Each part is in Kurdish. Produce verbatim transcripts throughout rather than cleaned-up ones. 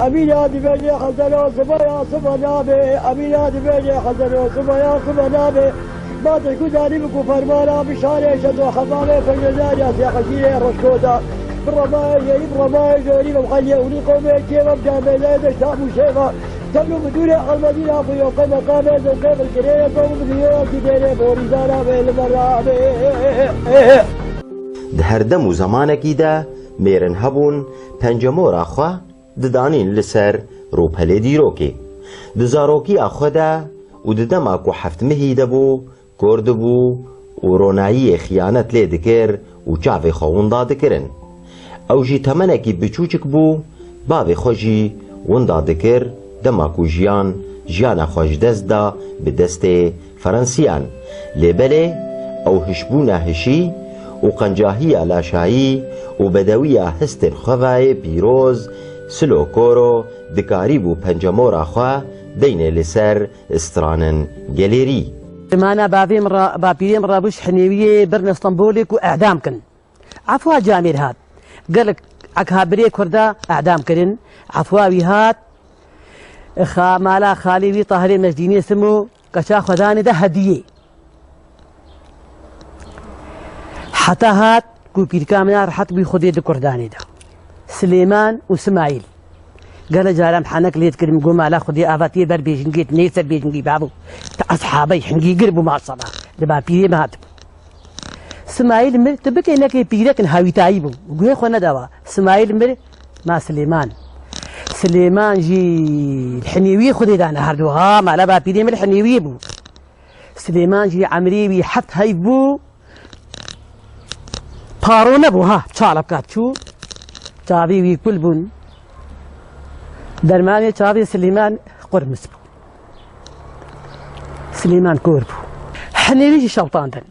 Emîna dibêje Hezero sibaya siba nabe, Emîna dibêje Hezero sibaya siba nabe. Ma te ku zanî bi ku fermana bi şarê şedo xebabê pejezariya siyaqeşîrê Roşkota. Bi remayê jêrî, bi remayê jêrî, bi xeliyê ulî qomê kê, bi camêlê de ştab û şêva. Tevlû bi dûrê Elmedîna xuyokê meqamê zewqê bilkirê ye, zewq bi diyokî dêrê borîzana bê li me rabe. Di her dem û zemanekî de mêrin hebûn pencemora xwe didanîn li ser rûpelê dîrokê. Di zarokiya xwe de û di dema ku heftmehî de bû, kor dibû û ronayiyê xiyanet lê dikir û çavê xwe winda dikirin. Ew jî temenekî biçûçik bû, bavê xwe jî winda dikir, dema ku jiyan, jiyana xwe ji dest da bi destê Ferensiyan. Lê belê ew hişbûna hişî û qencahiya laşayî û bedewiya hestên xwevayê pîroz Silo Koro dikarîbû pencemora xwe deynê li ser stranên gelêrî. Mana bavê min re, bapîrê min re bû ji Henêwiyê birine Stenbolê ku edam kin. Efwa Camêr hat. Gelek ek ha birê Kurda edam kirin. Efwa wî hat. Xa mala xalê wî Tahirê Mejdînê Simo keça xwe danê de hediyê. Heta hat ku pîrka min a rehet bû Xwedê di Kurdanê de. Silêman û Simayîl. Gele cara em henek lê dikirim, got, mala Xwedê ava tê ber bêjingê, nê ser bêjingî babo. Te eshabey hingî gir bû maşallah. Li bapîrê me hatibû. Simayîl mir, tu bikê nekê pîrek in hawîtayî bû. Guhê xwe nedawa. Simayîl mir, ma Silêman. Silêman jî li Henêwiyê Xwedê dane herdu. Ha, mala bapîrê min li Henêwiyê bû. Silêman jî emrê wî heft heyv bû. Paro nebû ha, çala bikat çû. Çavê wî kul bûn. Dermanê çavê Silêman qurmiz bû. Silêman kor bû. Henêwî jî şewtandin.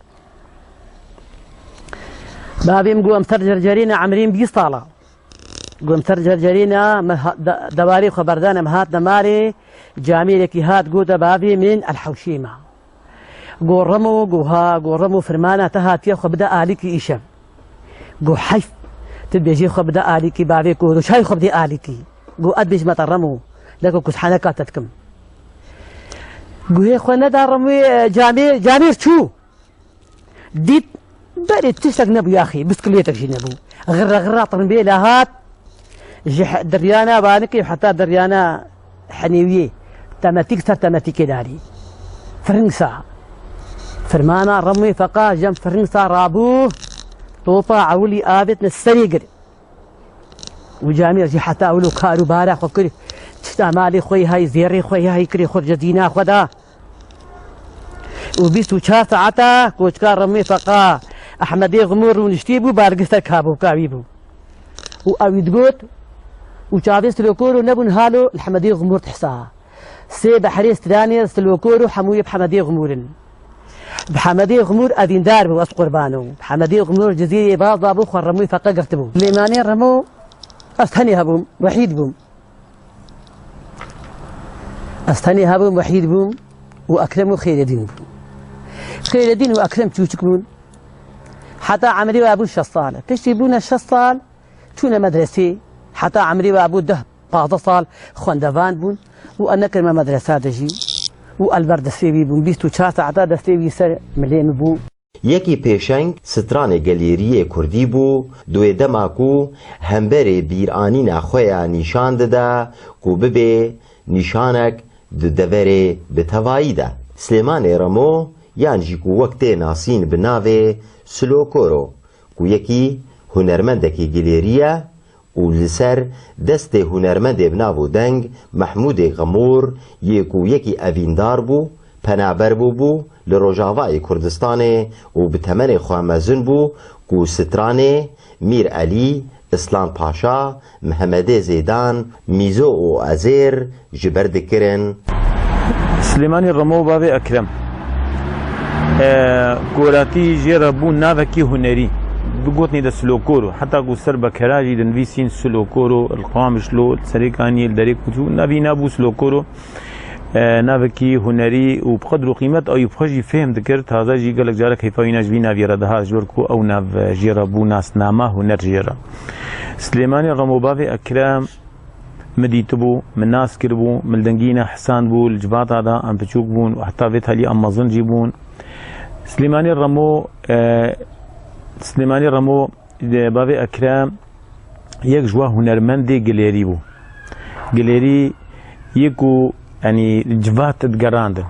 Bavê min got, em ser cercerê ne, emrê min bîst sala. Got, em ser cercerê ne, me ha-, de-, dewarê xwe berdane, em hatine malê, camêrekî hat, gote, bavê min, el hewşê me. Got, Remo, got, ha, got, Remo, firmana te hatiye, xwe bide alîkî îşev. Got, heyf, tu dibêjî xwe bide alîkî, bavê, got, çay xwe bidê alîkî. Got, ez dibêjime te Remo, deko ku ez heneka te dikim. Guhê xwe neda Remoyê, e, camêr, camêr çû. Dît berê tiştek nebû yaxî, biskilêtek jî nebû. Xirre xirra tirimbêla hat, ji he-, diryana Banikê heta diryana Henêwiyê, temetîk ser temetîkê darî. Firingsa. Firmana Remê Feqa jem firingsa rabû, topa ewilî avêtine serê gir. Û camêr jî heta wilo kar û bara xwe kir, tişta malê xwe yê hay, zêrê xwe yê hay kirê xwe ji dîna xwe da. Û bîst û çar saeta koçka Remê Feqa Ehmedê Xumur rûniştî bû, balgir ser kabûka wî bû. Û ew wî digot, û çavê Silokoro nebûn halo li Hemedê Xumur dihsa. Sê behrê stranê Silokor û hemûyê bi Hemedê Xumur in. Bi Hemedê Xumur evîndar bû, ez qurban û. Bi Hemedê Xumur Cizîrê baz dabû, xwe Remû Feqa girtibû. Silêmanê Remo, ez tenê hebûm, wehîd bûm. Ez tenê hebûm, wehîd bûm û Ekrem û Xêredîn bûn. Xêredîn û Ekrem çûçik bûn. Heta emrê we bû şeş sal. Piştî bûne şeş sal, çûne medresê. Heta emrê we bû deh, pazdeh sal xwendevan bûn û em nekirime medresa de jî. Û el ber destê wî bûn. Bîst û çar saeta destê wî ser milê min bû. Yekî pêşeng stranê gelêriyê kurdî bû, di wê dema ku hemberê bîranîna xwe ya nîşan dida ku bibê nîşanek di deverê bi tevayî de. Silêmanê Remo yan jî ku wek tê nasîn bi navê Silokoro, ku yekî hunermendekî gilêrî ye, û li ser destê hunermendê bi nav û deng Mehmûdê Xemûr yê ku yekî evîndar bû, penaber bûbû li Rojavayê Kurdistanê û bi temenê xwe mezin bû ku stranê Mîr Elî, Islan Paşa, Mihemedê Zêdan, Mîzo û Ezêr ji ber dikirin. Silêmanî Remo û bavê Ekrem. E, Goratî jê re bû navekî hunerî. Bi gotinê de Silokoro. Heta ku ser bekera jî dinivîsîn Silokoro, li Qamişlo, li Serêkaniyê, li Derê Kûçû. Navî nabû Silokoro. E, navekî hunerî û bi qedr û qîmet ew bi xwe jî fêhm dikir. Taze jî gelek care keyfa wîna ji vî navî re dihat, ji ber ku ew nav, e, jê re bû nasnama huner jê re. Silêmanî Remo û bavê Ekrem. Min dîtibû, min nas kiribû, min li dengî ne hisandibû, li civata de em piçûk bûn û heta vê talî em mezin jî bûn. Silêmanî Remo, e, Silêmanî Remo, e, bavê Ekrem yek ji wa hunermendê gilêrî bû. Gilêrî yê ku, yanî, civat digerandin.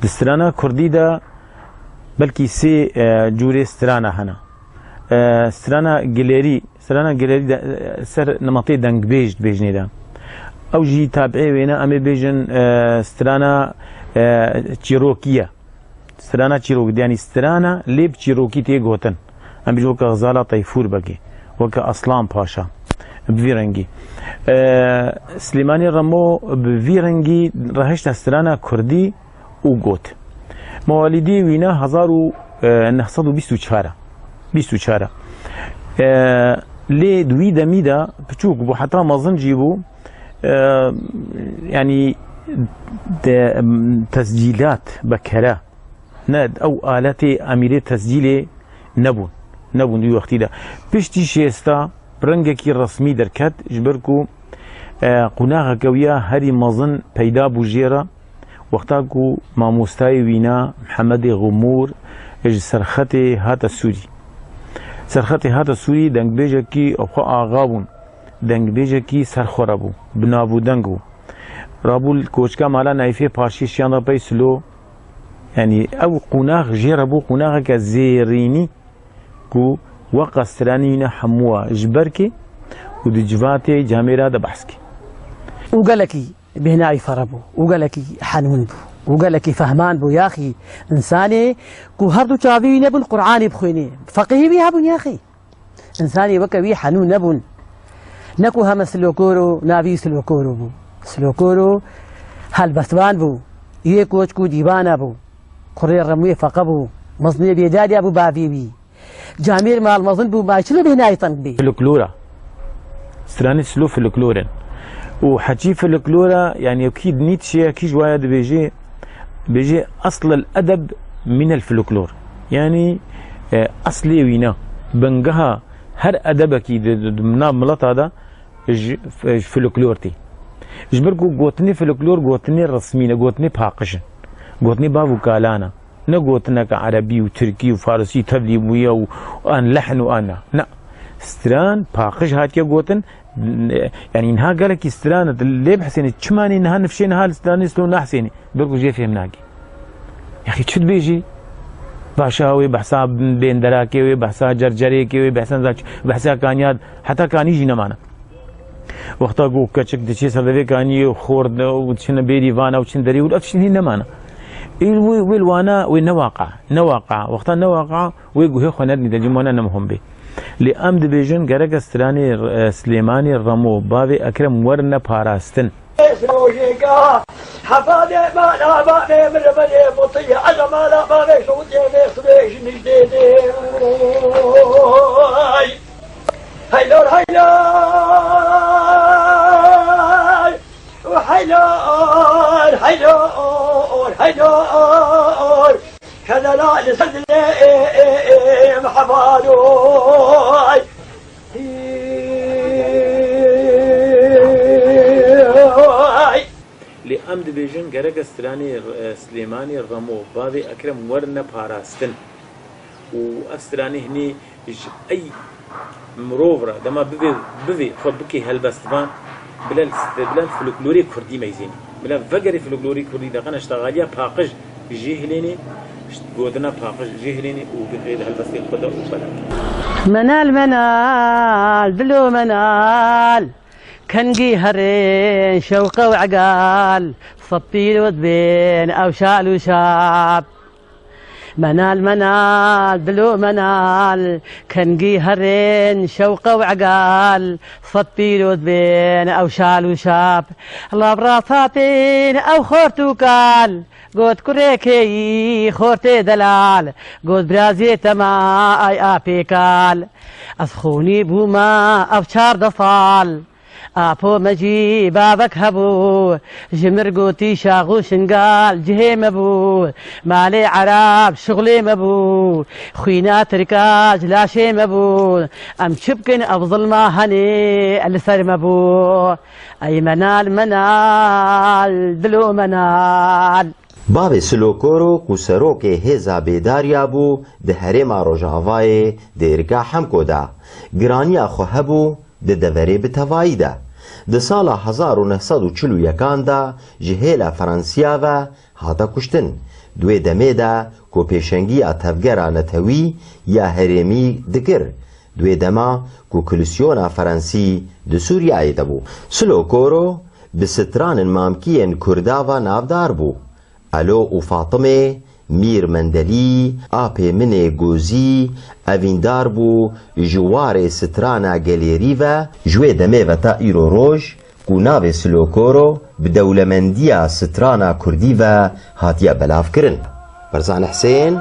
Di strana kurdî de belkî sê, e, cûrê strana hene. E, strana gilêrî, strana gilêrî de, e, ser nematê dengbêj dibêjinê de. Ew jî tabiê wê ne, em ê bêjin, e, strana, e, çîrokî ye. Strana çîrok, yanî strana lê bi çîrokî tê gotin. Em bêjin weke Xizala Teyfûr Begê, weke Aslan Paşa. Bi vî rengî. E, Silêmanî Remo bi vî rengî rehişte strana kurdî û got. Mewalîdê wî ne hezar û neh sed û bîst û çar e. Bîst û çar e. E, lê di wî demî de piçûk bû, heta mezin jî bû. E, yanî de, em, tescîlat be kere. Ne, ew aletê emîrê tescîlê nebûn. Nebûn di wî wextî de. Piştî şêsta bi rengekî resmî derket, ji ber ku, e, qonaxeke wî ya herî mezin peyda bû jê re, wexta ku mamostayê wî na Mihemedê Xumûr ji Serxetê hate Sûrî. Serxetê hate Sûrî, dengbêjekî xwe axa bûn. Dengbêjekî serxwe re bû. Bi nav û deng bû. Rabû li koçka mala Nayîfê Paşî şiyanda pey Silo. Yanî ew qonax jê re bû, qonaxeke zêrînî ku weqa stranî ne hemû wa ji ber kê û di civatê camêra de behs kê. Û gelekî bêhnayî fere bû, û gelekî henûn bû, û gelekî fehman bû. Yaxî însanê ku her du çavî wî nebûn Qur'anê bixwînê, feqihî wî hebûn yaxî. Însanê weke wî henû nebûn. Ne ku heme silokor û navî silokor bû. Silokor û helbestvan bû. Yê koçk û dîwana bû. Kurê remûyê feqe bû. Mezinê bêdadiya bû bavê wî. Camêr mal mezin bû, ma çilo bêhnayî teng bê. Folklora. Stranê silo folklor in. Û heçî folklora, yanî kî Nietzsche, kî ji waya dibêje, bêje, "Asl el edeb min el folklor." Yanî, e, eslê wîna, bingeha her edebekî di, di, di nav mileta de ji, ji folklor tê. Ji ber ku gotinê folklor gotinê resmî ne, gotinê paqij in. Gotinê bav û kalan e. Ne gotineke erebî û tirkî û farisî tevlî bûye û an lehn û an na. Na. Stran paqij hatiye gotin, yanî niha gelekî stran lê bihsênê, çima nê niha nifşê niha li stranê silo nahsênê? Ber ku jê fêm nake. Yaxî çi dibêjî? Paşa wê behsa bênderakê, wê behsa cercerekê, wê behsa, behsa kaniya, heta kanî jî nemane. Wexta ku keçik diçê ser devê kaniyê û xor de û çine bêrî vana û çin derê û ev tiştî nemane. Ê wê, wê li wana wê newaqa, newaqa. Wexta newaqa wê guhê xwe nedinî de cî wana ne muhim bê. Lê em dibêjin gereke stranê, e, Silêmanê Remo, bavê Ekrem werine parastin. Rojêka hefadê mala bavê min li belê mutiyê, ez mala bavê şewitê vê xwedê ji nijdê dê. Heylor, heylor, heylor, heylor, heylor, heylor. Kedela li ser dilê Muhemmedoy. Lê em dibêjin gereke stranê, e, Silêmanê Remo, bavê Ekrem werine parastin. Û ev stranê hinê ji ey mirov re dema bivê, bivê xwe bikê helbestvan, bila, bila folklorê kurdî meyzênî. Bila vegerê folklorê kurdî de qene ştexaliya paqij jê hilênê, şt-, gotina paqij jê hilênê û bixê di helbestê xwe de û belak. Menal, menal, dilo menal, kengî herên şewqe û egal, sed pîroz bên ew şal û şap. Menal, menal, dilo menal, kengî herên şewqe û egal, sed pîroz bên ew şal û şap. Lav rasa tên ew xort û kal, got kurê kêyî xortê delal, got birazê te ma ay apê kal. Ez xûnî bûma ev çardeh sal, Apo me jî bavek hebû, ji mir gotî şax û şingal cihê me bû. Malê Ereb şixulê me bû, xwîna Tirka ji laşê me bû. Em çi bikin, ev zilma henê li ser me bû. Ey menal, menal, dilo menal. Bavê Silokoro ku serokê hêza Bêdariya bû di herêma Rojavayê dêrika Hemko de, giraniya xwe hebû di deverê bi tevayî de. Di sala hezar û neh sed û çil û yekan de ji hêla Ferensiya ve hate kuştin. Di wê demê de ku pêşengiya tevgera netewî ya herêmî dikir, di wê dema ku kolisyona Ferensî di Sûriyeyê de bû. Silokoro bi stranên mamkiyên Kurda ve navdar bû. Elo û Fatimê, Mîr Mendelî, Apê Min ê Gozî, evîndar bû ji warê strana Gelêrî ve. Ji wê demê ve ta îro roj ku navê Silokoro bi dewlemendiya strana Kurdî ve hatiye belavkirin. Barzan Husên,